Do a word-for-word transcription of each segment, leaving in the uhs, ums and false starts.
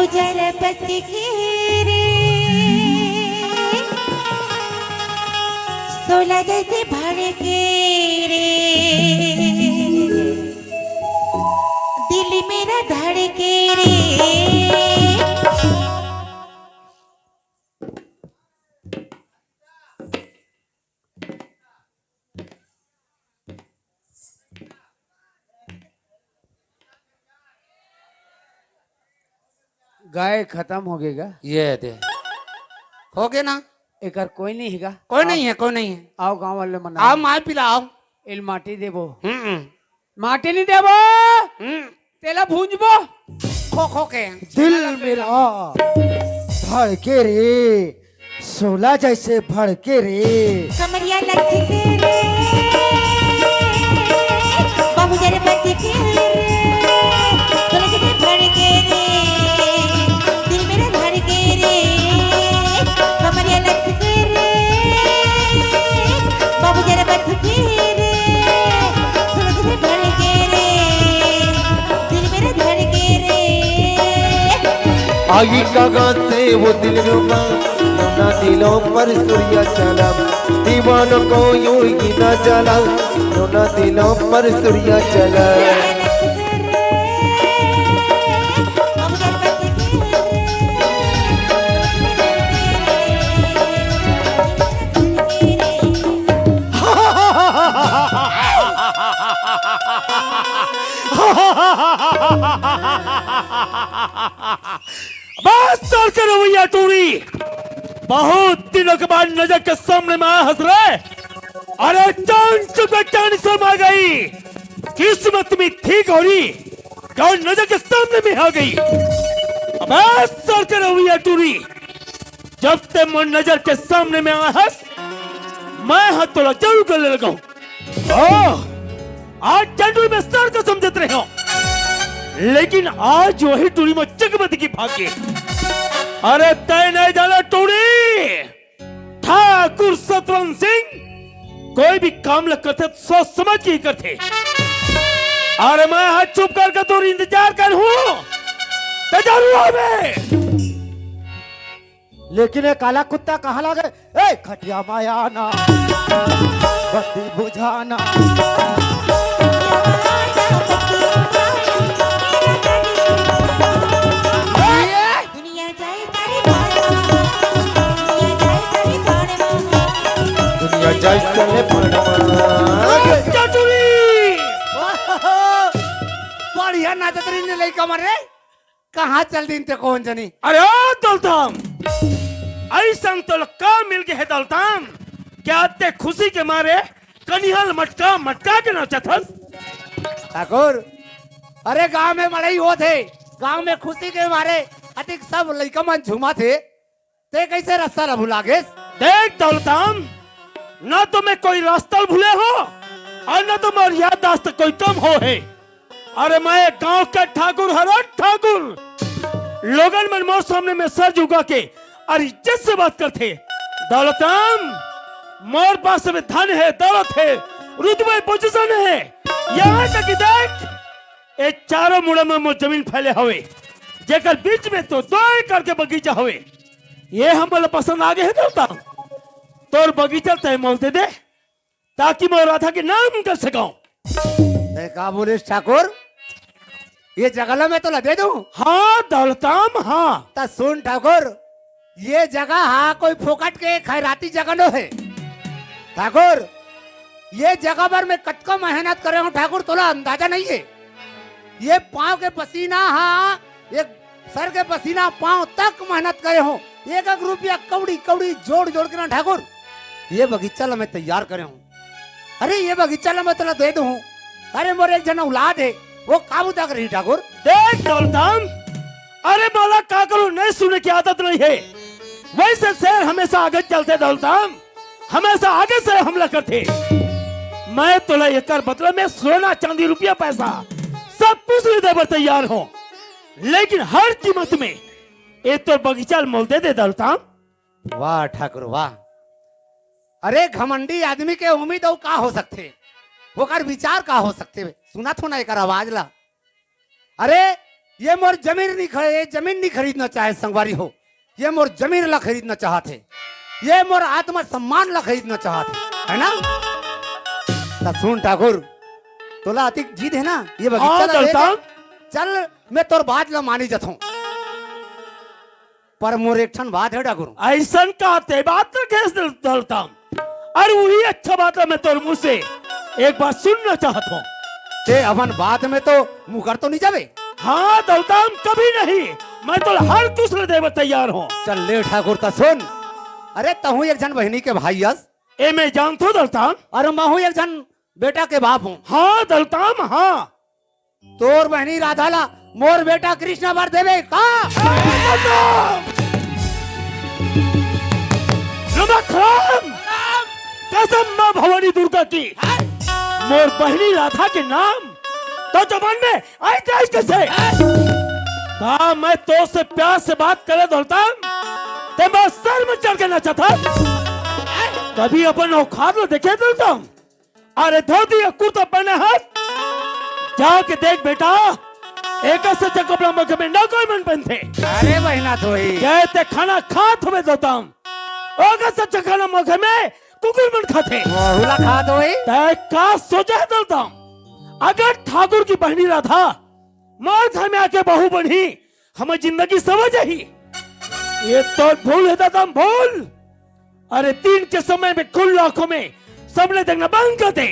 जरपत के रे, सोला जैसे भड़के रे, दिल मेरा धड़के रे। गाय खत्म हो गई गा। ये दे। हो गए ना? एकर कोई नहीं है गा। कोई नहीं है, कोई नहीं है। आओ गांव वाले मना। आओ माय पिलाओ। एल माटी देबो। हम्म। माटी नहीं देबो। हम्म। तेला भूंजबो। खो खो के। दिल मेरा धड़के रे, सोला जैसे भड़के रे। कमरिया लचके रे, बाबू जरा बचके रे, सोला जैसे भड़के रे, दिल मेरा धड़के रे। कमरिया लचके रे, बाबू जरा बचके रे, सोला जैसे भड़के रे, दिल मेरा धड़के रे। आगी कागा से वो दिल रुबा, नोना दिलों पर सुरिया चला, दीवानों को यूं ही ना जला, नोना दिलों पर सुरिया चला। बस, चल के रवैया टूरी, बहुत दिनों के बाद नजर के सामने में आया हंस रहे। अरे, चांद चुपे चांद शर्मा गई, किस्मत में थी गौरी, जो नजर के सामने में आ गई। अबे, चल के रवैया टूरी, जब ते मोर नजर के सामने में आया हंस, मैं हाथ तोला जरूर कर ले लगाऊं। ओह, आज जंडू में सर कसम देत रहे हो, लेकिन आज वही टूरी में चकमद की भाग गई। अरे तय नहीं जाना टूरी, ठाकुर सतवंत सिंह कोई भी काम ल करथे त सोच समझ के ही करथे। अरे मैं हाथ चुप करके तोर इंतजार कर हूँ, तो जरूर आवे। लेकिन ये काला कुत्ता कहाँ लागे? ए, खटिया मायाना, बत्ती बुझाना। दुनिया जाए तारे बाण, दुनिया जाए तारे बाण, दुनिया जाए तारे बाण। चटुरी! बढ़िया नाचत रही ने लइका मन रे। कहाँ चल दिन ते कौन जनी? अरे ओ दौलताम, ऐसन तो का मिल गए है दौलताम? क्या ते खुशी के मारे कनिहल मटका मटका के नाचत हस? ठाकुर, अरे गांव में मड़ई होत हे, गांव में खुशी के मारे अतिक सब लइका मन झूमत हे, ते कैसे रस्ता ला भुला गेस? देख दौलताम, ना तो मैं कोई रास्ता भूले हो और ना तो मोर याददाश्त कोई कम हो है। अरे मैं गांव के ठाकुर हरन ठाकुर, लोगन मन मोर सामने में सर झुका के और इज्जत से बात करथे। दौलताम, मोर पास में धन है, दौलत है, रुतबे पोजीशन है, यहाँ तक कि देख, ए चारों मुड़ा में मोर जमीन फैले हवे, जेकर बीच में तो दो एकड़ के बगीचा हवे। ये हमला पसंद आ गए है दौलताम, तोर बगीचा तय मोल दे दे, ताकि मैं राधा के नाम कर सकाऊं। ते का बोलिस ठाकुर? ये जगह ला मैं तोला दे दूं? हाँ दौलताम, हाँ। त सुन ठाकुर, ये जगह हा कोई फोकट के खैराती जगह नो है ठाकुर। ये जगह पर मैं कतको मेहनत करे हूँ ठाकुर, तोला अंदाजा नहीं है। ये पाँव के पसीना हा, ये सर के पसीना पाँव तक मेहनत करे हूँ, एक एक रुपया कौड़ी कौड़ी जोड़ जोड़ के ना ठाकुर, ये बगीचा ला मैं तैयार करे हूँ। अरे ये बगीचा ला मैं तोला दे दूँ। अरे मोर एक झन औलाद है, वो काबू तक रही ठाकुर। देख दौलताम, अरे मोला का करूँ, नहीं सुने की आदत नहीं है। वैसे शेर हमेशा आगे चलते दौलताम, हमेशा आगे से हमला करते। मैं तोला एकर बदला में सोना चांदी रुपया पैसा सब कुछ दे देबर तैयार हूँ, लेकिन हर कीमत में ये तोर बगीचा ल मोल दे दे दौलताम। वाह ठाकुर वाह। अरे घमंडी आदमी के उम्मीद अउ का हो सकथे, ओकर विचार का हो सकथे? सुनत हो ना एकर आवाज ला। अरे ये मोर जमीन नहीं खरीद, ये जमीन नहीं खरीदना चाहे संगवारी हो, ये मोर जमीन ला खरीदना चाहत हे, ये मोर आत्मसम्मान ला खरीदना चाहत हे, है ना? त सुन ठाकुर, तोला अतिक जिद हे ना, ये बगीचा हाँ, ला ले दलताम। चल, मैं तोर बात ला मानी जथों। पर मोर एक ठन बात हे ठाकुर। अइसन का ते बात रखेस दल-, दलताम? अरे वही अच्छा बात ला मैं तोर मुँह से एक बार सुनना चाहत हों। ते अपन बात में तो मुकर तो नहीं जाबे? हाँ दलताम, कभी नहीं। मैं तो हर कुछ ला देवे तैयार हों। चल ले ठाकुर त सुन। अरे तहूँ एक झन बहिनी के भाई अस। ए मैं जानथों दलताम। अरे महूँ एक झन बेटा के बाप हों। हाँ दलताम, हाँ। तोर बहिनी राधा ला मोर बेटा कृष्णा बर देबे का? नमक हराम! कसम माँ भवानी दुर्गा की, मोर बहिनी राधा के नाम तोर जबान में आइस कइसे? का मैं तोर से प्यार से बात करे दलताम, ते मोर सर में चढ़ के नाचत हस? कभी अपन औकात ला देखे दलताम? अरे धोती या कुर्ता पहने हस, जाके देख बेटा, एकर से अच्छा कपड़ा मोर घर में ना कोई मन पहनथे। अरे बहिना धोई। कहे ते खाना खात हवे दलताम, ओकर से अच्छा खाना मोर घर में कुकुर मन खाथे। वहू ला खात होही। ते का सोचे हे दलताम? अगर ठाकुर की बहिनी राधा मोर घर में आके बहू बनही, हमर जिंदगी सवर जाही। ये तो भूल हे दलताम, भूल। अरे दिन के समय में खुल्ला आँखों में सपना देखना बंद कर दे।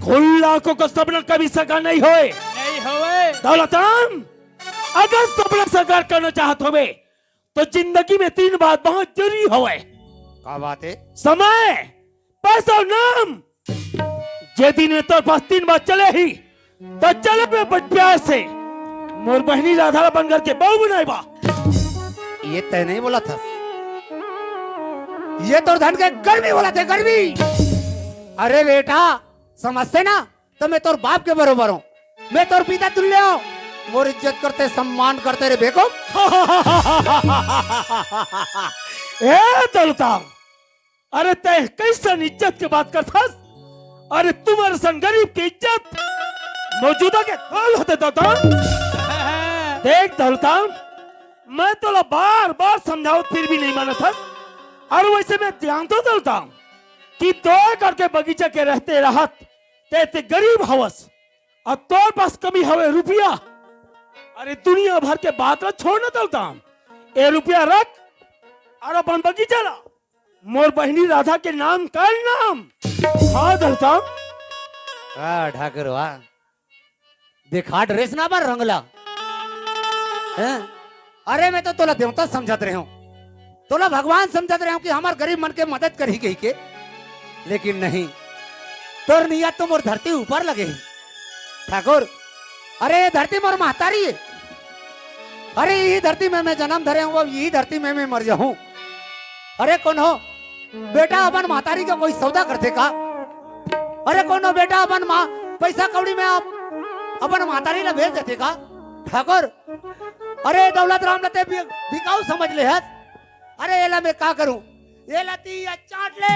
खुल्ला आँखों का सपना कभी साकार नहीं होए। नहीं होए। दलताम, अगर सपना साकार करना चाहत होबे, तो जिंदगी में तीन बात बहुत जरूरी होए। का बात हे? समय, पैसा और नाम। जे दिन में तोर पास तीन बात चले ही, त चले बे बच प्यार से मोर बहिनी राधा ला अपन घर के बहू बनाए बा। ये तय नहीं बोलत हस। ये तोर धन के गर्मी बोलथे, गर्मी। अरे बेटा, समझते ना, त मैं तोर बाप के बरोबर हों, मैं तोर पिता तुल्य हों। मोर इज्जत करते, सम्मान करते रे बेवकूफ। ए दलताम, अरे तैं कइसन इज्जत के बात करथस? अरे तुम्हर सन गरीब के इज्जत मौजूदा के धूल होथे दलताम। देख दलताम, मैं तोला बार बार समझावत फिर भी नहीं मानत हस। अउ वइसे मैं जानथों दलताम कि तोर घर के बगीचा के रहते रहत तैं ते गरीब हवस अउ तोर पास कमी हवे रुपया। अरे दुनिया भर के बात ला छोड़ ना दलताम, ए रुपया रख अउ अपन बगीचा ला मोर बहिनी राधा के नाम कर नाम। हाँ दलताम। वाह ठाकुर वाह, दिखा ड्रेस ना बर रंगला। हैं? अरे मैं तो तोला देवता समझत रहेंव, तोला भगवान समझत रहेंव कि हमर गरीब मन के मदद करही कहिके, लेकिन नहीं, तोर नियत तो मोर धरती ऊपर लगे हे ठाकुर। अरे ये धरती मोर महतारी हे, अरे यही धरती में मैं जनम धरे हंव, अब यही धरती में मैं मर जाहूं। अरे कोनो बेटा अपन महतारी के कोई सौदा करथे का? अरे कोनो बेटा अपन माँ पैसा कौड़ी में आप अपन महतारी ला भेज देथे का? ठाकुर, अरे दौलत राम ला ते बि-, बिकाऊ समझ ले हस। अरे एला मैं का करूं? एला तीया चाट ले।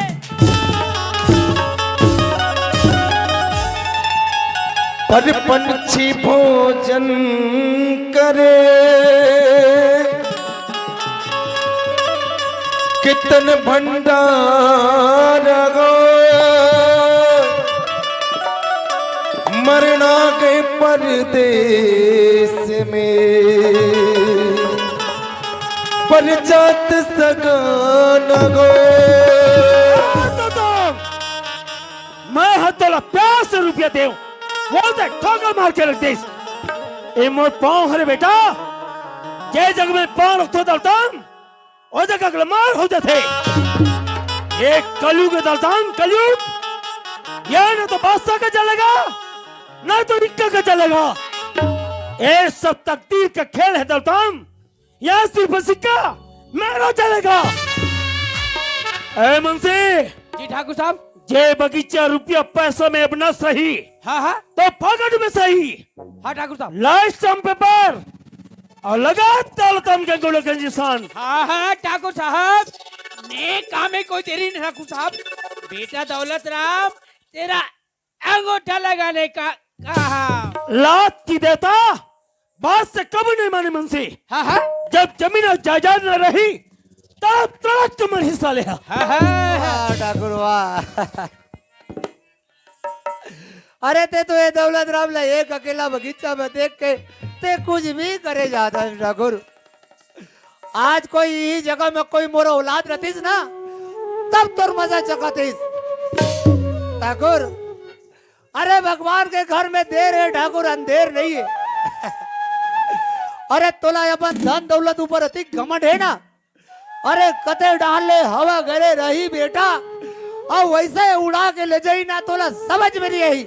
पर पंछी भोजन करे, कितन भंडार गो, मरना गए परदेस में, पर जात सगाना गो। मैं ह तोला प्यार से रुपया देंव, वो देख ठोकर मार के रख देस। ए मोर पांव हरे बेटा, जे जग में पांव रखथों दलताम, ओ जग अगला मार हो जाथे। ए कलयुग दलताम, कलयुग, ये न तो बादशाह का चलेगा, न तो इक्का का चलेगा। ए सब तकदीर का खेल हे दलताम। यह सिर्फ सिक्का मेरा चलेगा। ए मुंशी, जी ठाकुर साहब। जे बगीचा रुपया पैसा में अब ना सही, हाँ, हाँ। तो फगड़ में सही। हाँ ठाकुर साहब। लाइट स्टैम्प पेपर अउ लगा दौलत राम के गुण के निशान। हाँ, हाँ, ठाकुर साहब, नेक काम में कोई देरी नहीं ठाकुर साहब। बेटा दौलत राम, तेरा अंगूठा लगाने का कहा। लात की देता, बात से कब नहीं माने मुंशी। हाँ, हाँ। जब जमीन अउ जायदाद न रही, तड़प तड़प के मरही साले हा। हाँ, हाँ, हाँ। वाह, ठाकुर, वाह। अरे, ते तो ये दौलत राम ला एक अकेला बगीचा में देख के ते कुछ भी करे जाता है, ठाकुर। आज कोई इही जगह में कोई मोर औलाद रहतीस ना, तब तोर मजा चखतीस, ठाकुर। अरे, भगवान के घर में देर है ठाकुर, अंधेर नहीं है। अरे, तोला अपन धन दौलत ऊपर अतिक घमंड है ना, अरे, कते डाल ले हवा घरे रही बेटा, अउ वैसे उड़ा के ले जाई ना, तोला समझ में नहीं आई।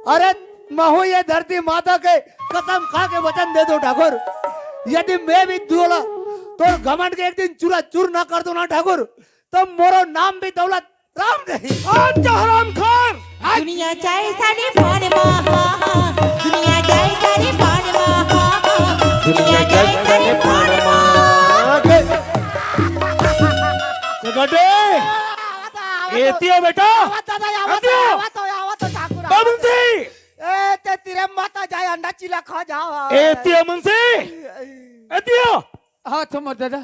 अरे, महू ये धरती माता के कसम खा के वचन दे दो ठाकुर, यदि मैं भी तोला तोर घमंड के एक दिन चूरा चूर ना कर दो ना ठाकुर, तो मोरो नाम भी दौलत राम नहीं। अच्छा हरामखोर। दुनिया जाए साले पान मा, दुनिया जाए साले पान मा, दुनिया जाए साले पान मा। सिकटी, एती आ बेटा। आवत दादा, आवत, एती आ। आवत, आवत ठाकुर, बाबू आवत। जी। ए, ते तिरे माता जाए, अंडा चीला खा जाओ। एती आ मुंशी। एती आ। हाँ, तो मोर दादा।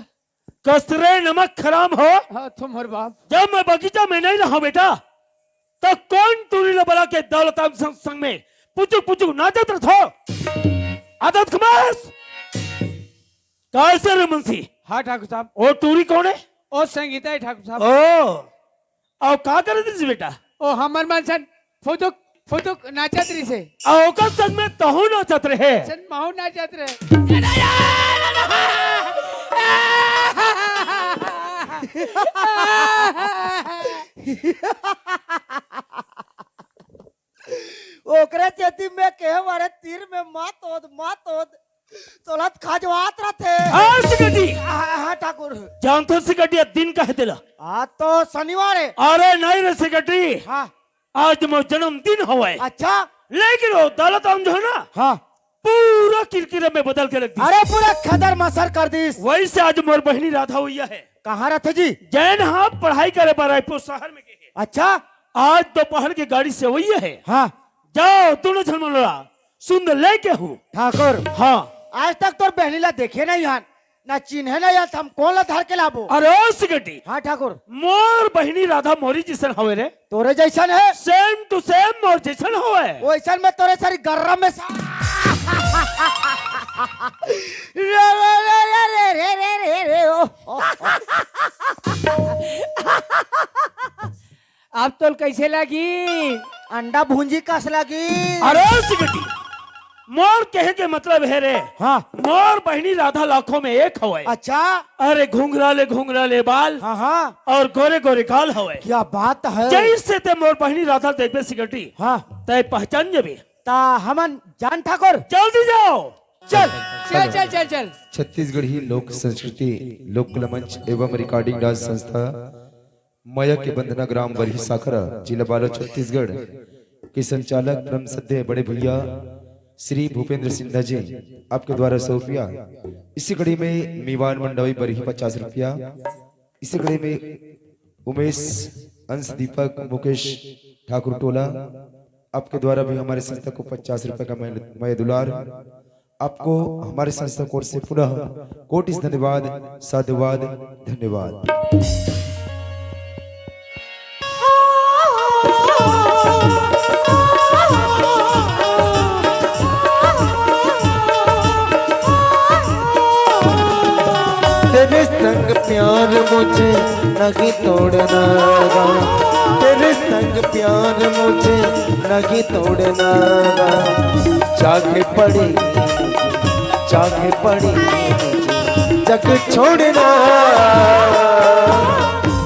कस रे नमक हराम हो। हाँ, तो मोर बाप। जब मैं बगीचा में नहीं रहा बेटा, तो कौन टूरी ला बला के दौलत राम संग, संग में पुचुक पुचुक नाचत रथो? आदत खमास। कैसे रे मुंशी? हाँ ठाकुर साहब। ओ टूरी कौन है? ओ संगीता है ठाकुर साहब। ओ, अउ का करत रहिस बेटा? ओ हमर मन सन फुदुक फुदुक नाचत रहिस हे। अउ ओकर संग में तहू नाचत रहे? सन महू नाचत रहे। ओकरे सेती में कहे मारे तीर में मत ओद, मत ओद। तोला त खजवात रथे। हाँ, सिकटी। हाँ, हाँ, ठाकुर। जानथो सिकटी, आज दिन का हे तेला? आज तो शनिवार हे। अरे नहीं रे सिकटी। हाँ। आज मोर जन्मदिन हवय। अच्छा। लेकिन वो दौलत राम जो है ना, हाँ। पूरा किरकिरा में बदल के रख दिस। अरे पूरा खदर मसर कर दिस। वैसे आज मोर बहिनी राधा वइया हे। कहाँ रथे जी? जैन हाँ पढ़ाई करे बर रायपुर शहर में गे हे। अच्छा। आज दोपहर के गाड़ी से वइया हे। हाँ। जाओ, दूनों झन मन ला सुंदर लेके आहू। ठाकुर, हाँ। आज तक तोर बहिनी ला देखे नहीं हन, ना चिन्हे नहीं हन, हम कोन ला धर के लाबो? अरे ओ सिकटी। हाँ ठाकुर। मोर बहिनी राधा मोरी जैसन हवे रे। तोरे जैसन हे? Same to same मोर जैसन हवे। वैसन में तोरे सारी गर्रम में सा- रे, रे, रे, ओ, ओ, ओ। अब तोल कैसे लगी? अंडा भूंजी कस लगी। अरे सिकटी, मोर कहे के मतलब हे रे, हाँ। मोर बहिनी राधा लाखों में एक हवय। अच्छा। अरे घुंघराले घुंघराले बाल, हाँ, हाँ। अउ गोरे गोरे गाल हवय। क्या बात है। जैसे ते मोर बहिनी राधा देखबे सिकटी, हाँ। ते पहचान जबे। ता हमन जान ठाकुर। जल्दी जाओ। चल। चल, चल, चल, चल। छत्तीसगढ़ी लोक संस्कृति, लोक कला मंच एवं recording dance संस्था मया के बंधना, ग्राम बरही साखरा, जिला बालोद, छत्तीसगढ़ के संचालक परम श्रद्धेय बड़े भैया श्री भूपेंद्र सिन्हा जी, आपके द्वारा सौ रुपया। इसी कड़ी में मीवान मंडवी बरही पचास रुपया। इसी कड़ी में उमेश, अंश दीपक, मुकेश ठाकुर टोला, आपके द्वारा भी हमारे संस्था को पचास रुपए का मय, मय दुलार। आपको हमारे संस्था की ओर से पुनः कोटि धन्यवाद, साधुवाद, धन्यवाद। तेरे संग प्यार मुझे नहीं तोड़ना गा, तेरे संग प्यार मुझे नहीं तोड़ना गा। चाहे पड़ी, चाहे पड़ी जग छोड़ना,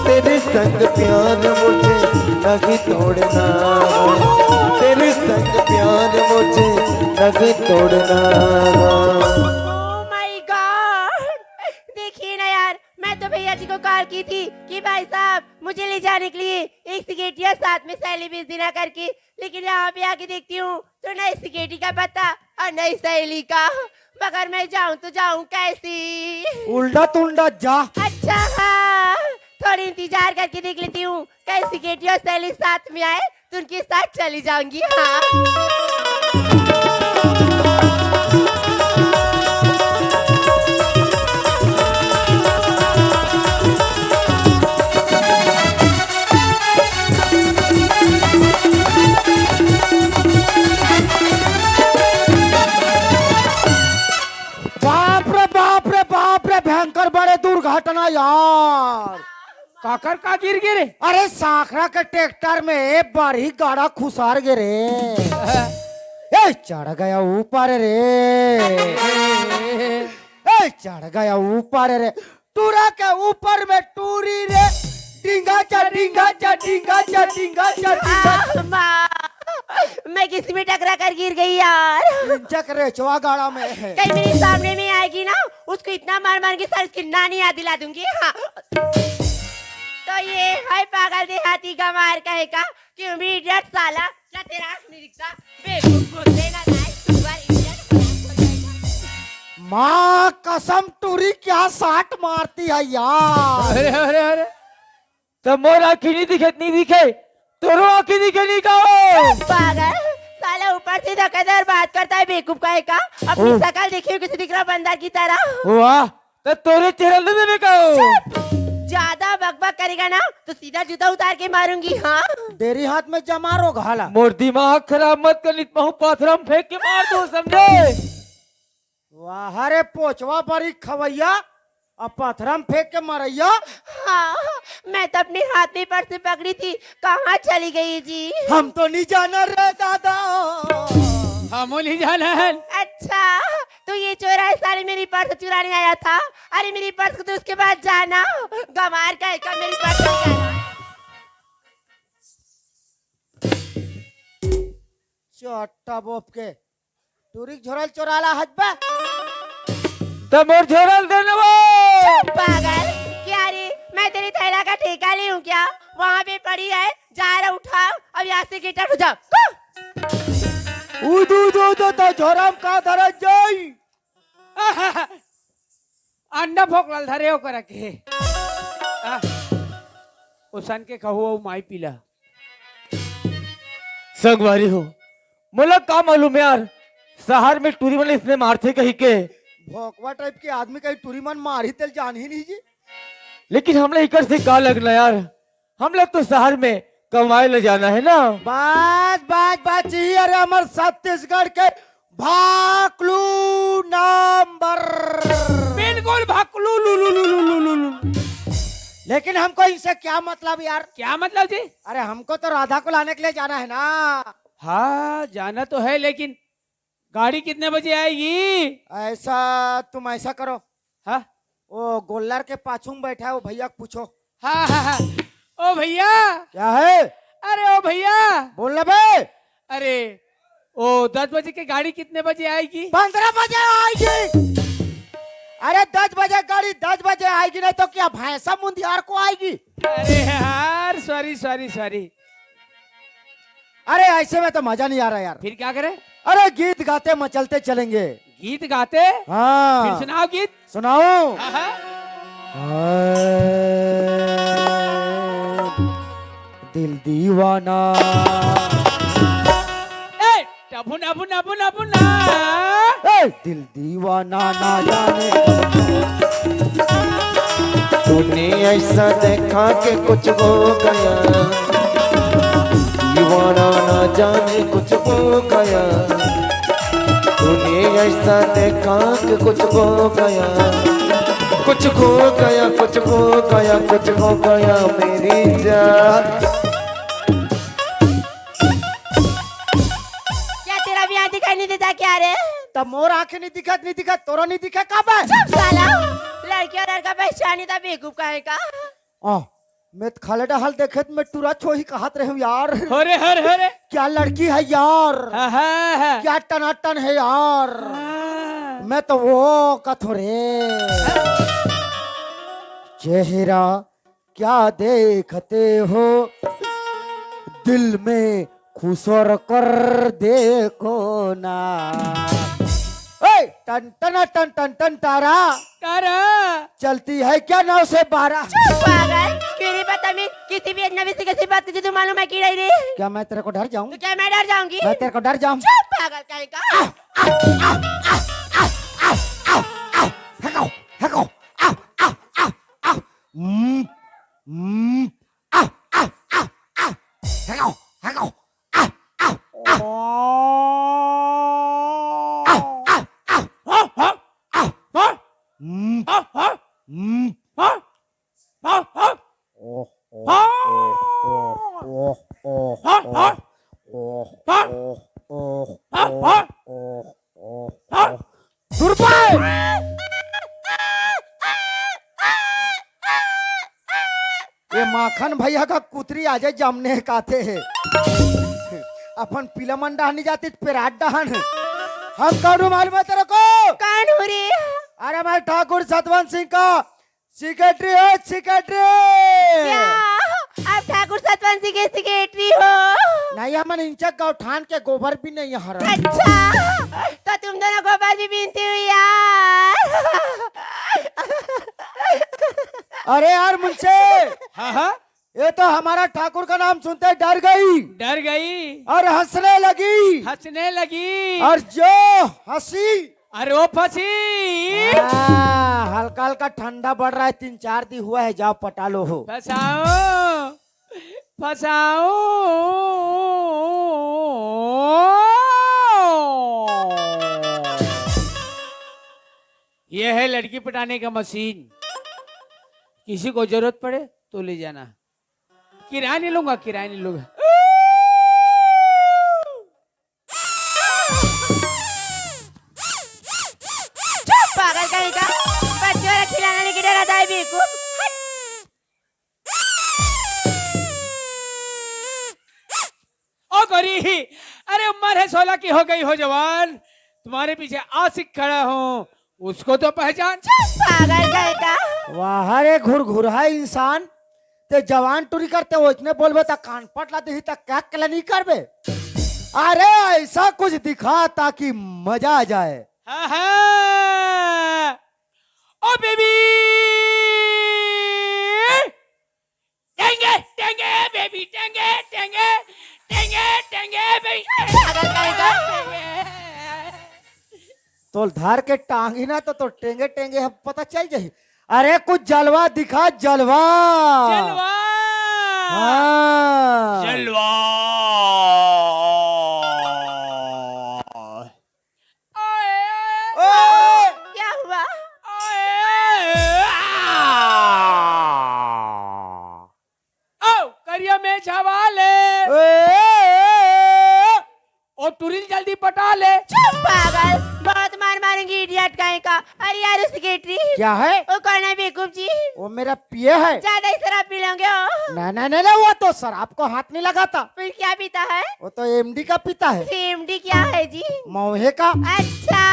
तेरे संग प्यार मुझे नहीं तोड़ना, तेरे संग प्यार मुझे नहीं तोड़ना। Oh my God! देखिए ना यार, मैं तो भैया जी को कॉल की थी कि भाई साहब, मुझे ले जाने के लिए एक सिगरेट या साथ में सैली भेज देना करके, लेकिन यहाँ पे आके देखती हूँ तो ना इस सिगरेटी का पता और ना इस सहेली का। मगर मैं जाऊँ तो जाऊँ कैसी? उल्टा तुल्टा जा। अच्छा हाँ, थोड़ी इंतजार करके देख लेती हूँ, कहीं सिगरेटी और सहेली साथ में आए तो उनके साथ चली जाऊंगी। हाँ। यार। काकर का गिर गे रे? अरे, सांकरा के ट्रैक्टर में बड़ी गाड़ा खुसार गे रे। ए, चढ़ गया ऊपर रे। ए, चढ़ गया ऊपर रे। टूरा के ऊपर में टूरी रे। डिंगा चा, डिंगा चा, डिंगा चा, डिंगा चा, डिंगा चा। आ, माँ, मैं किसी में टकरा कर गिर गई यार। इंचक रेचवा गाड़ा में है। कहीं मेरे सामने में आएगी ना, उसको इतना मार मार के सारी उसकी नानी याद दिला दूंगी। हाँ। तो ये है पागल देहाती गंवार कहे का कि इडियट साला, क्या तेरा आँख नहीं दिखता? बेवकूफ, घुसने का नाई, सुअर, इडियट, खराब हो जाएगा। माँ कसम, टूरी क्या साट मारती है यार। अरे, अरे, अरे, त मोर आँखी नहीं दिखे, नहीं दिखे, तोरो आँखी दिखे नहीं का हो? पागल, साला ऊपर से धकाधड़ बात करता है, बेवकूफ कहे का। अपनी हाँ। शकल देखी हो किसी दिख रहा बंदर की तरह। वाह, त तोरे चेहरा ले देबे का हो? चुप! ज्यादा बकबक करेगा ना तो सीधा जूता उतार के मारूंगी। हाँ। डेरी हाथ में जमा रो घाला। मोर दिमाग खराब मत कर, नित महू पाथरा में फेंक के मार दो, समझे? वाह रे पोचवा बरी खवैया, अब पथरा में फेंक के मरैया। हाँ, मैं तो अपने हाथ में पर्स पकड़ी थी, कहाँ चली गई जी? हम तो नहीं जाना रे दादा। हमो नहीं जाना है। अच्छा, तो ये चोर है साले, मेरी पर्स चुराने आया था। अरे मेरी पर्स को तो उसके बाद जाना, गंवार कहे का, मेरी पर्स नहीं जाना। चट्टा बोप के। टूरी के झोरल चोराला हजबा। त मोर झोरल दे न वो। चुप पागल, क्या रे, मैं तेरी थैला का ठेका ली हूँ क्या? वहाँ पे पड़ी है, जा रहा उठाओ, अब यहाँ से गेट आउट हो जाओ। गो! उदू दो दो तो झोरम का धरत जाई। अंडा फोकलल धरे ओकरा के। आ, ओसन के कहू अउ माई पीला। संगवारी हो, मोला का मालूम यार, शहर में टूरी मन इसने मारथे कही के। भोकवा टाइप के आदमी कहीं टूरी मन मारही तेल जान ही नहीं जी। लेकिन हमला इकर से का लगना यार, हमला तो शहर में कमाए ले जाना है ना। बस, बस, बस, यही अरे हमर छत्तीसगढ़ के भाकलू नंबर। बिल्कुल भाकलू लू लू लू लू लू लू लू। लेकिन हमको इनसे क्या मतलब यार? क्या मतलब जी? अरे हमको तो राधा को लाने के लिए जाना है ना। हाँ, जाना तो है, लेकिन गाड़ी कितने बजे आएगी? ऐसा, तुम ऐसा करो। हाँ? वो गोल्लर के पाछू में बैठा है, वो भैया को पूछो। हाँ, हाँ, हाँ। ओ भैया। क्या है? अरे ओ भैया। बोल ना बे। अरे, ओ दस बजे की गाड़ी कितने बजे आएगी? पन्द्रह बजे आएगी। अरे दस बजे गाड़ी दस बजे आएगी, नहीं तो क्या भैंसा मुंदियार को आएगी? अरे यार, सॉरी, सॉरी, सॉरी। अरे ऐसे में तो मजा नहीं आ रहा यार। फिर क्या करें? अरे गीत गाते मचलते चलेंगे। गीत गाते? हाँ। फिर सुनाओ गीत। सुनाओ। हाँ, हाँ। हाँ, दिल दीवाना। ए, टबुन, अबुन, अबुन, अबुन ना। ए, दिल दीवाना ना जाने। तूने ऐसा देखा कि कुछ हो गया। दीवाना ना जाने कुछ हो गया। तूने ऐसा देखा कि कुछ हो गया। कुछ हो गया, कुछ हो गया, कुछ हो गया मेरी जान। क्या तेरा भी आँख दिखाई नहीं देता क्या रे? तब मोर आँखें नहीं दिखत, नहीं दिखत, तोरो नहीं दिखे का बे? चुप साला, लड़की और लड़का पहचानी था, बेवकूफ कहे का। आ, मैं तो खाले डहल देखे त मैं टुरा छोही कहत रहे हूँ यार। अरे, अरे, अरे। क्या लड़की है यार। हाँ, हाँ, हाँ। क्या टनाटन है यार। हाँ। मैं तो वो कथो रे। हाँ। चेहरा क्या देखते हो, दिल में खुसर कर देखो ना। ए, टन टन टन टन टन तारा। तारा। चलती है क्या नौ से बारह? चुप पागल, क्यों रे बदतमीज, किसी भी अजनबी से कैसी बात कीजिए, तू मालूम है कि नहीं रे? क्या मैं तेरे को डर जाऊं? तो क्या मैं डर जाऊंगी? मैं तेरे को डर जाऊं? चुप पागल कहीं का। आ, आ, आ, आ, आ, आ, आ, आ, फेंको, फेंको, आ, आ, आ, आ, हम्म, हम्म, आ, आ, आ, आ, फेंको, फेंको, आ, आ, आ। आ, आ, आ, आ, आ, आ, आ, हम्म, आ, आ, हम्म, आ, ओह, ओह, हाँ, ओह, हाँ। ओह, हाँ। ओह, ओह, हाँ, हाँ। ओह, ओह, हाँ। ओह। दुर्बल! ये माखन भैया का कुतरी आजे जमने काथे हे। अपन पीला मन डहन नहीं जाती, पेरात डहन। हम कौन हूँ मालूम है तेरे को? कौन हूँ रे? अरे, मैं ठाकुर सतवंत सिंह का सेक्रेटरी है, सेक्रेटरी। क्या? आप ठाकुर सतवंत सिंह के सेक्रेटरी हो? नहीं, हमन इंचक गौठान के गोबर भी नहीं हरन। अच्छा, तो तुम दोनों गोबर भी बीनती हुई यार। अरे यार मुंशी, हाँ, हाँ। ये तो हमारा ठाकुर का नाम सुनते डर गई। डर गई। और हंसने लगी। हंसने लगी। और जो हंसी। अरे ओ फंसी। हाँ, हल्का हल्का ठंडा बढ़ रहा है, तीन चार दिन हुआ है, जाओ पटा लो हो। फंसाओ, फंसाओ। यह है लड़की पटाने का मशीन, किसी को जरूरत पड़े तो ले जाना। किराए नहीं लूंगा, किराए नहीं लूंगा। चुप, पागल कहीं का। बच्चों वाला खिलौना लेके डरा था बेवकूफ। हट। ओ गोरी, अरे उम्र है सोलह की, हो गई हो जवान, तुम्हारे पीछे आशिक खड़ा हूँ, उसको तो पहचान। चुप, पागल कहीं का। वाह रे घुरघुरा इंसान, ते जवान टुरी करते हो, इतने बोलबे त कान पट ला देही त क्या कला नहीं करबे? अरे ऐसा कुछ दिखा ताकि मजा आ जाए। हाँ, हाँ। ओ बेबी, टेंगे टेंगे बेबी, टेंगे टेंगे, टेंगे टेंगे बेबी। पागल कहीं का। तोल धार के टांगी ना तो, तो टेंगे टेंगे हम पता चल जाही। अरे कुछ जलवा दिखा, जलवा। जलवा। हाँ। जलवा। ओए, ओए, ओए। क्या हुआ? ओए, आ। ओ, करिया में छावा ले। ओए। ओ, टुरिल जल्दी पटा ले। चुप पागल, बहुत मार मारूंगी इडियट कहीं का। अरे यार, उस सेक्रेटरी। क्या है? वो कौन है बेवकूफ जी? वो मेरा पीए है। ज्यादा ही शराब पी लोगे हो? नहीं, नहीं, नहीं, नहीं, वो तो शराब को हाथ नहीं लगाता। फिर क्या पीता है? वो तो एमडी का पीता है। एमडी क्या है जी? मौहे का। अच्छा,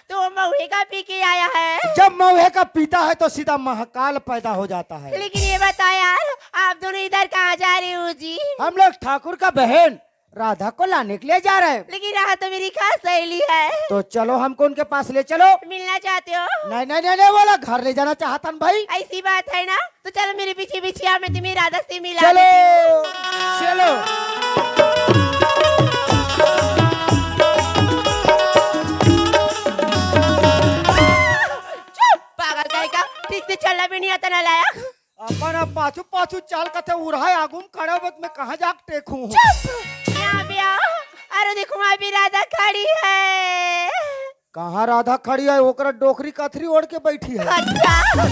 तो वो मौहे का पी के आया है? जब मौहे का पीता है तो सीधा महाकाल पैदा हो जाता है। लेकिन ये बताओ यार, आप दोनों इधर कहाँ जा रहे हो जी? हम लोग ठाकुर का बहन राधा को लाने के लिए जा रहे हैं। लेकिन राधा तो मेरी खास सहेली है। तो चलो, हमको उनके पास ले चलो। मिलना चाहते हो? नहीं, नहीं, नहीं, नहीं, बोला घर ले जाना चाहता हूँ भाई। ऐसी बात है ना, तो चलो मेरे पीछे पीछे आओ, मैं तुम्हें राधा से मिला चलो। देती हूँ। चलो। चुप, पागल कहीं का, ठीक से चलना भी नहीं आता नालायक। अपन अब पाछू पाछू चाल कथे उड़ाए आगू में खड़ा होबे त मैं कहाँ जाके टेकूं? चुप! यहाँ भी आओ। अरे देखो, वहाँ भी राधा खड़ी है। कहाँ राधा खड़ी है? ओकरा डोकरी कथरी ओढ़ के बैठी है। अच्छा,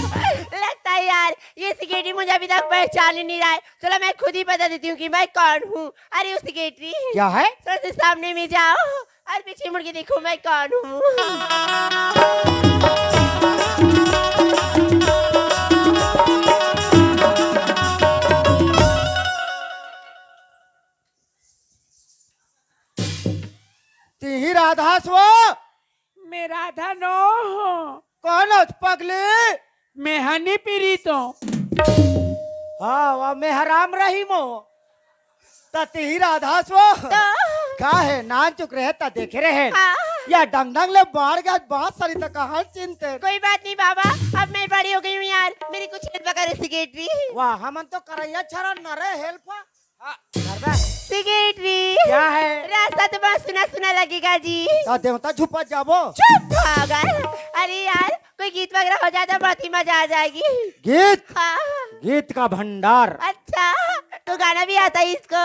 लगता है यार ये सेक्रेटरी मुझे अभी तक पहचान ही नहीं रहा है। चलो मैं खुद ही बता देती हूँ कि मैं कौन हूँ। अरे वो सेक्रेटरी। क्या है? थोड़ा सा सामने में जाओ। और पीछे मुड़ के देखो मैं कौन हूँ। तिही राधा हस वो? मैं राधा नो हूँ। कौन हस पगली? मैं हनी पीरी तो। हाँ, वाह, मैं हराम रहीम हूँ। त तिही राधा हस वो? तो? का है, नान चुक रहे त देखे रहे। हाँ। या डंग डंग ले बाढ़ गया, बात सारी त कहाँ चिंते। कोई बात नहीं बाबा, अब मैं बड़ी हो गई हूँ यार, मेरी कुछ हेल्प करो सेक्रेटरी। वाह, हमन तो करैया छरा न रहे हेल्प। हाँ। करबे। सेक्रेटरी। क्या है? रास्ता तो बहुत सुना सुना लगेगा जी। त देवता झुपा जाबो। चुप पागल। अरे यार, कोई गीत वगैरह हो जाता, बहुत ही मजा आ जाएगी। गीत? हाँ। गीत का भंडार। अच्छा, तो गाना भी आता है इसको?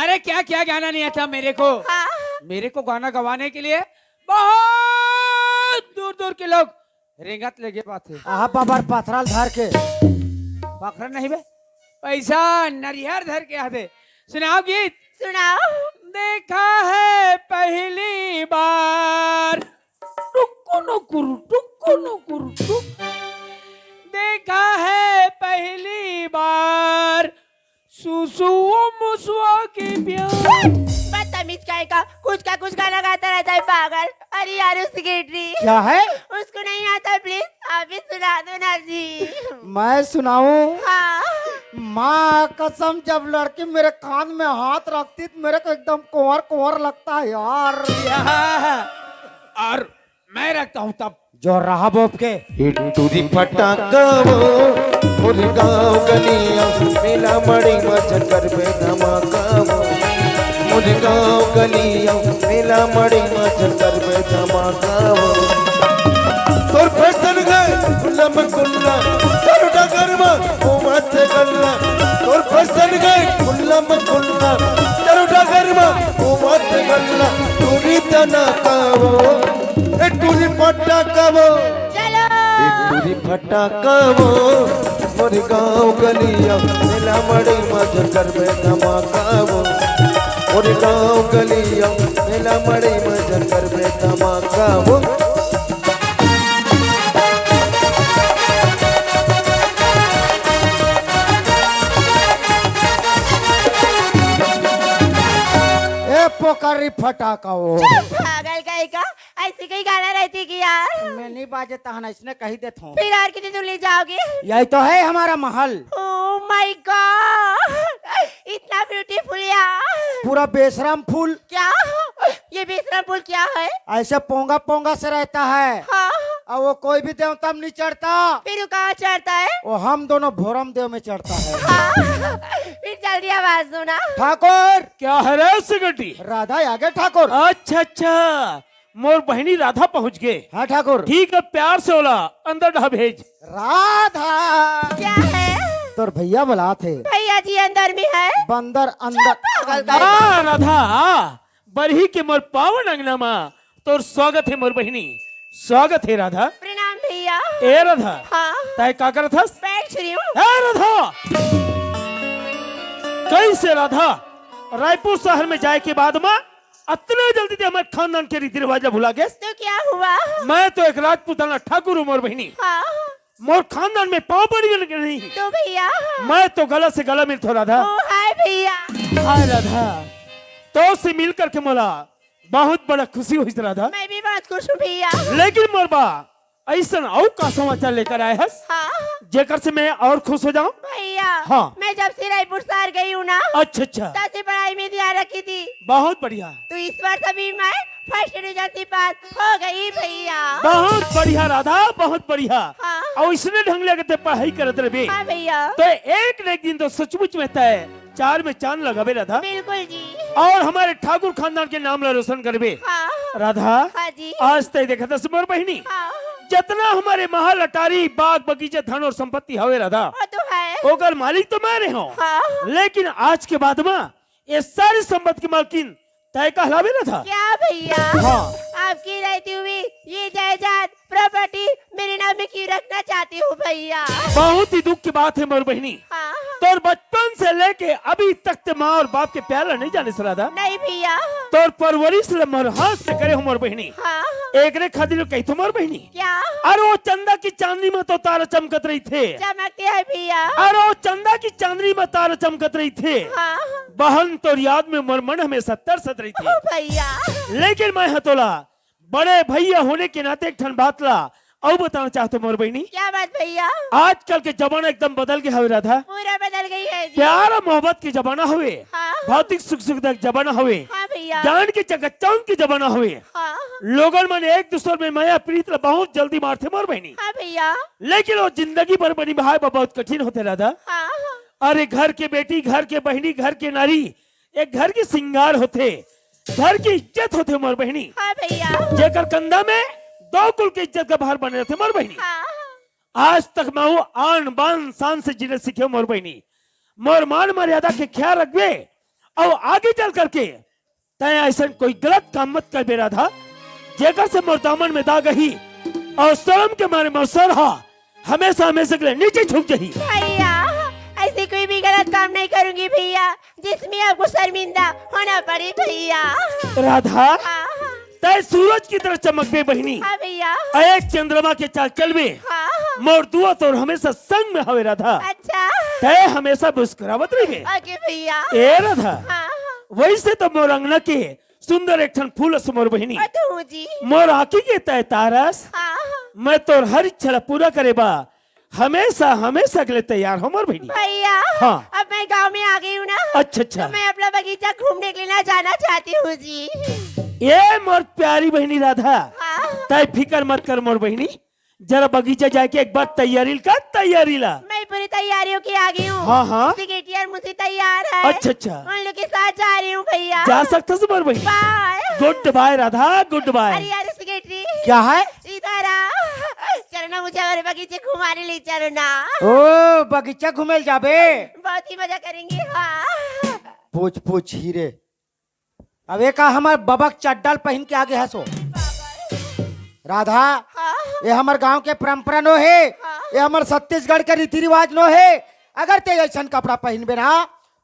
अरे क्या क्या गाना नहीं आता मेरे को? हाँ। मेरे को गाना गवाने के लिए बहुत दूर दूर के लोग रेंगत लेगे बात है। आहा बाबर पथराल धर के। पखरा नहीं बे। पैसा नरिहर धर के आथे। सुनाओ गीत। सुनाओ। देखा है पहली बार, टुक्कु नुकुर, टुक्कु नुकुर, टुक। देखा है पहली बार, सुसुओ मुसुओ के प्यार। बदतमीज कहीं का, कुछ का कुछ गाना गाता रहता है पागल। अरे यार, उसकी गिट्टी। क्या है? उसको नहीं आता, प्लीज आप ही सुना दो ना जी। मैं सुनाऊं? हाँ। माँ कसम, जब लड़की मेरे कान में हाथ रखती तो मेरे को एकदम कुंवर कुंवर लगता है यार। और मैं रखता हूँ तब। जो रहा बोप के। टूरी फटाका वो, मोर गाँव गलिया, मेला मड़ी मजन करबे धमाका वो। मोर गाँव गलिया, मेला मड़ी मजन करबे धमाका वो। तोर फैशन गए खुल्ला में खुल्ला, तोर डगर में घूमत गल्ला। तोर फैशन गए खुल्ला में खुल्ला, तोर डगर में घूमत गल्ला। टूरी तना का वो, ए टूरी फटाका वो। चलो। ए टूरी फटाका वो, मोर गाँव गलिया, मेला मड़ी मजन करबे धमाका वो। मोर गाँव गलिया, मेला मड़ी मजन करबे धमाका वो। ए पोकरी फटाका वो। पागल कहीं का, ऐसी कोई गाना रहती कि यार? मैं नहीं बाजे तहना, इसने कही देत हूँ। फिर और कितनी दूर ले जाओगे? यही तो है हमारा महल। Oh my God, इतना ब्यूटीफुल यार। पूरा बेशरम फूल। क्या? ये बेशरम फूल क्या है? ऐसे पोंगा पोंगा से रहता है। हाँ। और वो कोई भी देवता में नहीं चढ़ता। फिर वो कहाँ चढ़ता है? वो हम दोनों भोरम देव में चढ़ता है। हाँ। फिर जल्दी आवाज दो ना। ठाकुर। क्या है रे सिगटी? राधा आगे ठाकुर। अच्छा, अच्छा, मोर बहिनी राधा पहुंच गे। हाँ ठाकुर। ठीक है, प्यार से ओला अंदर डहा भेज। राधा। क्या है? तोर भैया बुलात हे। भैया जी अंदर में है। बंदर अंदर। चुप, पागल का। हाँ राधा, हाँ। बरही के मोर पावन अंगना मा तोर स्वागत हे मोर बहिनी, स्वागत हे राधा। प्रणाम भैया। ए राधा, हाँ। तै का करत हस? बैठ रही हूँ। ए राधा, कैसे राधा, रायपुर शहर में जाए के बाद मा अतना जल्दी ते हमर खानदान के रीति रिवाज ला भुला गेस? तो क्या हुआ? मैं तो एक राजपूताना ठाकुर हूँ मोर बहिनी। हाँ। मोर खानदान में पाँव पड़ी नहीं। तो भैया। मैं तो गला से गला मिलथो राधा। ओ हाय भैया। हाय राधा, तोर से मिल करके मोला बहुत बड़ा खुशी होइस राधा। मैं भी बहुत खुश हूँ भैया। लेकिन मोर बा, ऐसन अउ का समाचार लेकर आए हस, हाँ। जेकर से मैं और खुश हो जाऊं? भैया, हाँ। मैं जब से रायपुर शहर गई हूँ ना, अच्छा, अच्छा। तब से पढ़ाई में ध्यान रखी थी। बहुत बढ़िया। तो इस वर्ष अभी मैं फर्स्ट डिवीजन से पास हो गई भैया। बहुत बढ़िया राधा, बहुत बढ़िया। हाँ। अउ इसने ढंग ले अगर ते पढ़ाई करत रहे, हाँ भैया। तो एक न एक दिन तो सचमुच में तय चार में चांद लगाबे राधा। बिल्कुल जी। अउ हमर ठाकुर खानदान के नाम ला रोशन करबे। हाँ। राधा, हाँ जी। आज तय देखत हस मोर बहिनी, हाँ। जतना हमर महल अटारी, बाग बगीचा, धन अउ संपत्ति हवे राधा, वो तो है। ओकर मालिक तो मैं रहे हूँ। हाँ। लेकिन आज के बाद मा ये सारी संपत्ति के मालकिन तय कहलाबे राधा। क्या भैया? हाँ। आपकी रहती हुई ये जायदाद, प्रॉपर्टी मेरे नाम में क्यों रखना चाहती हूँ भैया? बहुत ही दुख की बात है मोर बहिनी। हाँ। तोर बचपन से लेके अभी तक ते माँ और बाप के प्यार ला नहीं जाने से राधा। नहीं भैया। तोर परवरिश ला मोर हाथ से करे हूँ मोर बहिनी। हाँ। एकरे खातिर कही तो मोर बहिनी। क्या? अरे वो चंदा की चांदनी में तो तारा चमकत रहिथे। चमकते हैं भैया। अरे वो चंदा की चांदनी में तारा चमकत रहिथे। हाँ। बहन तोर याद में मोर मन हमेशा तरसत रहिथे। ओ भैया। लेकिन मैं ह तोला बड़े भैया होने के नाते एक ठन बात ला अउ बताना चाहत हूँ मोर बहिनी। क्या बात भैया? आजकल के जमाना एकदम बदल गे हवे राधा। पूरा बदल गई है जी। प्यार अउ मोहब्बत के जमाना हवे। हाँ। भौतिक सुख सुविधा के जमाना हवे। हाँ भैया। ज्ञान के चकाचौंध के जमाना हवे। हाँ। लोगन मन एक दूसर में मया प्रीत ला बहुत जल्दी मारथे मोर बहिनी। हाँ भैया। लेकिन वो जिंदगी भर बनी भाई बा बहुत कठिन होथे राधा। हाँ। अरे घर के बेटी, घर के बहिनी, घर के नारी, एक घर के सिंगार होथे, घर के इज्जत होथे मोर बहिनी। हाँ भैया। जेकर कंधा में दो कुल के इज्जत का भार बने रहथे मोर बहिनी। हाँ। आज तक मैं वो आन बान शान से जीना सीखे मोर बहिनी। मोर मान मर्यादा के ख्याल रखबे अउ आगे चल करके तय ऐसन कोई गलत काम मत करबे राधा, जेकर से मोर दामन में दाग आही अउ शर्म के मारे मोर सर हा हमेशा हमेशा के लिए नीचे झुक जाही। भैया, ऐसी कोई भी गलत काम नहीं करूंगी भैया, जिसमें आपको शर्मिंदा होना पड़े भैया। राधा, हाँ, तय सूरज की तरह चमकबे बहिनी, हाँ भैया। अय चंद्रमा के चाल चलबे। हाँ, मोर दुआ तोर हमेशा संग में हवे राधा। अच्छा। तय हमेशा मुस्कुरावत रहिबे। ओके भैया। ए राधा, हाँ, वैसे तो मोर अंगना के सुंदर एक ठन फूल अस मोर बहिनी, और तू जी। मोर आँखी के तय तारा अस। हाँ, मैं तोर हर इच्छा ला पूरा करे बा हमेशा, हमेशा के लिए तैयार हो मोर बहिनी। भैया। हाँ। अब मैं गांव में आ गई हूँ ना, अच्छा, अच्छा। तो मैं अपना बगीचा घूमने के लिए ना जाना चाहती हूँ जी। ए मोर प्यारी बहिनी राधा, हाँ, तय फिकर मत कर मोर बहिनी, जरा बगीचा जाके एक बार तैयारी कर, तैयारी ला। मैं पूरी तैयारियों की आ गई हूँ। हाँ, हाँ। सिगरेटी और मुझे तैयार है। अच्छा, अच्छा। उन लोग के साथ जा रही हूँ भैया। जा सकता से मोर बहिनी। बाय। गुड बाय राधा, गुड बाय। अरे यार सिगरेटी, क्या है? इधर आ। चलो ना, मुझे हमारे बगीचे घुमाने ले चलो ना। ओ, बगीचा घूमे ल जाबे? बहुत ही मजा करेंगे। हाँ। पूछ पूछ हीरे, अब ये का हमर बबक चड्डल पहन के आगे हसो? राधा, हाँ, ये हमर गांव के परंपरा नो हे, ये हमर छत्तीसगढ़ के रीति रिवाज नो हे। अगर ते ऐसन कपड़ा पहनबे ना,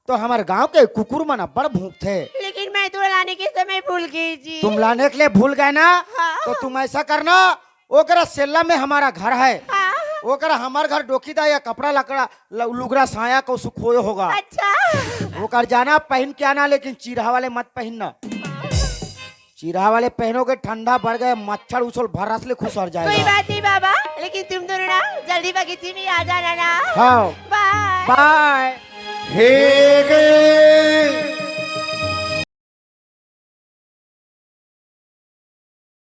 तो हमर गांव के कुकुर मन अब्बड़ भूंकथे। लेकिन मैं तो लाने के समय भूल गई जी। तुम लाने के लिए भूल गए ना, हाँ। तो तुम ऐसा करना, ओकरा सेल्ला में हमारा घर है, हाँ, ओकरा हमर घर डोकी दा या कपड़ा लकड़ा ल- लुगरा साया को सुखोयो होगा। अच्छा। ओकर जाना पहन के आना, लेकिन चिरहा वाले मत पहनना। चिरहा वाले पहनोगे, ठंडा बढ़ गए, मच्छर उछल भरस ले खुसर कोई जाएगा। बात नहीं बाबा, लेकिन तुम दोनों ना जल्दी बगीचे में आ जाना ना। हाँ। बाय। बाय। हे गए